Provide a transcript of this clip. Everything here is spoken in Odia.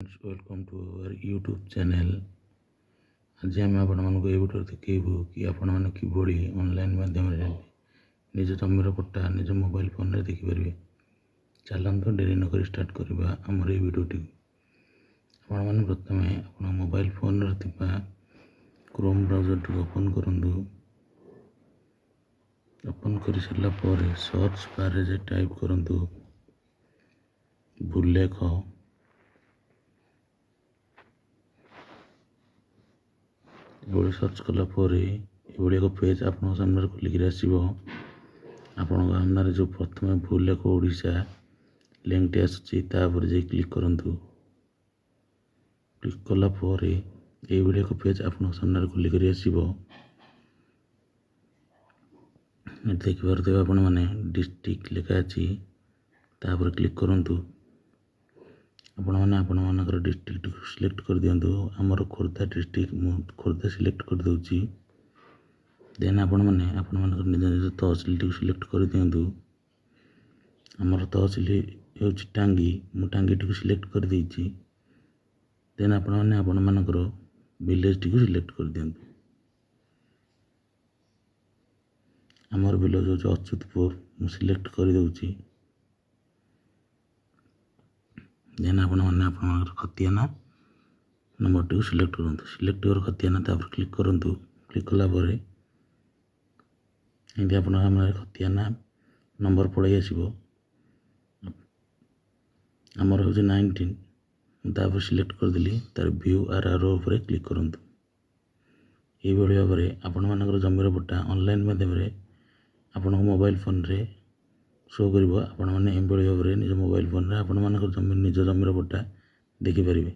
Welcome to our YouTube channel. ଆଜି ଆମେ ଆପଣମାନଙ୍କୁ ଏହି ଭିଡ଼ିଓରେ ଦେଖେଇବୁ କି ଆପଣମାନେ କିଭଳି ଅନଲାଇନ୍ ମାଧ୍ୟମରେ ନିଜ ଜମିର ପଟ୍ଟା ନିଜ ମୋବାଇଲ ଫୋନରେ ଦେଖିପାରିବେ। ଚାଲନ୍ତୁ, ଡେରି ନକରି ଷ୍ଟାର୍ଟ କରିବା ଆମର ଏହି ଭିଡ଼ିଓଟିକୁ। ଆପଣମାନେ ପ୍ରଥମେ ଆପଣ ମୋବାଇଲ ଫୋନରେ ଥିବା କ୍ରୋମ୍ ବ୍ରାଉଜରଟିକୁ ଓପନ୍ କରନ୍ତୁ। ଓପନ୍ କରିସାରିଲା ପରେ ସର୍ଚ୍ଚ ବାର୍ରେ ଯାଇ ଟାଇପ୍ କରନ୍ତୁ ଭୂଲେଖ। ଏଭଳି ସର୍ଚ୍ଚ କଲା ପରେ ଏଭଳି ଏକ ପେଜ୍ ଆପଣଙ୍କ ସାମ୍ନାରେ ଖୋଲିକିରି ଆସିବ। ଆପଣଙ୍କ ସାମ୍ନାରେ ଯେଉଁ ପ୍ରଥମେ ଭୂଲେଖ ଓଡ଼ିଶା ଲିଙ୍କଟି ଆସୁଛି, ତା ଉପରେ ଯାଇ କ୍ଲିକ୍ କରନ୍ତୁ। କ୍ଲିକ୍ କଲା ପରେ ଏଇଭଳି ଏକ ପେଜ୍ ଆପଣଙ୍କ ସାମ୍ନାରେ ଖୋଲିକରି ଆସିବ। ଏଠି ଦେଖିପାରୁଥିବେ ଆପଣମାନେ, ଡିଷ୍ଟ୍ରିକ୍ଟ ଲେଖା ଅଛି, ତାପରେ କ୍ଲିକ୍ କରନ୍ତୁ। ଆପଣମାନେ ଆପଣମାନଙ୍କର ଡିଷ୍ଟ୍ରିକ୍ଟକୁ ସିଲେକ୍ଟ କରିଦିଅନ୍ତୁ। ଆମର ଖୋର୍ଦ୍ଧା ଡିଷ୍ଟ୍ରିକ୍ଟ, ମୁଁ ଖୋର୍ଦ୍ଧା ସିଲେକ୍ଟ କରିଦେଉଛି। ଦେନ୍ ଆପଣମାନେ ଆପଣମାନଙ୍କର ନିଜ ନିଜ ତହସିଲଟିକୁ ସିଲେକ୍ଟ କରିଦିଅନ୍ତୁ। ଆମର ତହସିଲ ହେଉଛି ଟାଙ୍ଗି, ମୁଁ ଟାଙ୍ଗିଟିକୁ ସିଲେକ୍ଟ କରିଦେଇଛି। ଦେନ୍ ଆପଣମାନେ ଆପଣମାନଙ୍କର ଭିଲେଜଟିକୁ ସିଲେକ୍ଟ କରିଦିଅନ୍ତୁ। ଆମର ଭିଲେଜ ହେଉଛି ଅଚ୍ୟୁତପୁର, ମୁଁ ସିଲେକ୍ଟ କରିଦେଉଛି। ଦେନ୍ ଆପଣମାନେ ଆପଣମାନଙ୍କର ଖତିଆନ ନମ୍ବରଟିକୁ ସିଲେକ୍ଟ କରନ୍ତୁ। ସିଲେକ୍ଟ କରି ଖତିଆନ ତାପରେ କ୍ଲିକ୍ କରନ୍ତୁ। କ୍ଲିକ୍ କଲା ପରେ ଏମିତି ଆପଣଙ୍କ ସାମ୍ନାରେ ଖତିଆନ ନମ୍ବର ପଳାଇ ଆସିବ। ଆମର ହେଉଛି 19, ମୁଁ ତାପରେ ସିଲେକ୍ଟ କରିଦେଲି। ତାର ଭ୍ୟୁ ଆର୍ ଆର୍ ଉପରେ କ୍ଲିକ୍ କରନ୍ତୁ। ଏଇଭଳି ଭାବରେ ଆପଣମାନଙ୍କର ଜମିର ପଟ୍ଟା ଅନଲାଇନ୍ ମାଧ୍ୟମରେ ଆପଣଙ୍କ ମୋବାଇଲ ଫୋନରେ ଶୋ କରିବ। ଆପଣମାନେ ଏଭଳି ଭାବରେ ନିଜ ମୋବାଇଲ ଫୋନରେ ଆପଣମାନଙ୍କର ଜମି, ନିଜ ଜମିର ପଟ୍ଟା ଦେଖିପାରିବେ।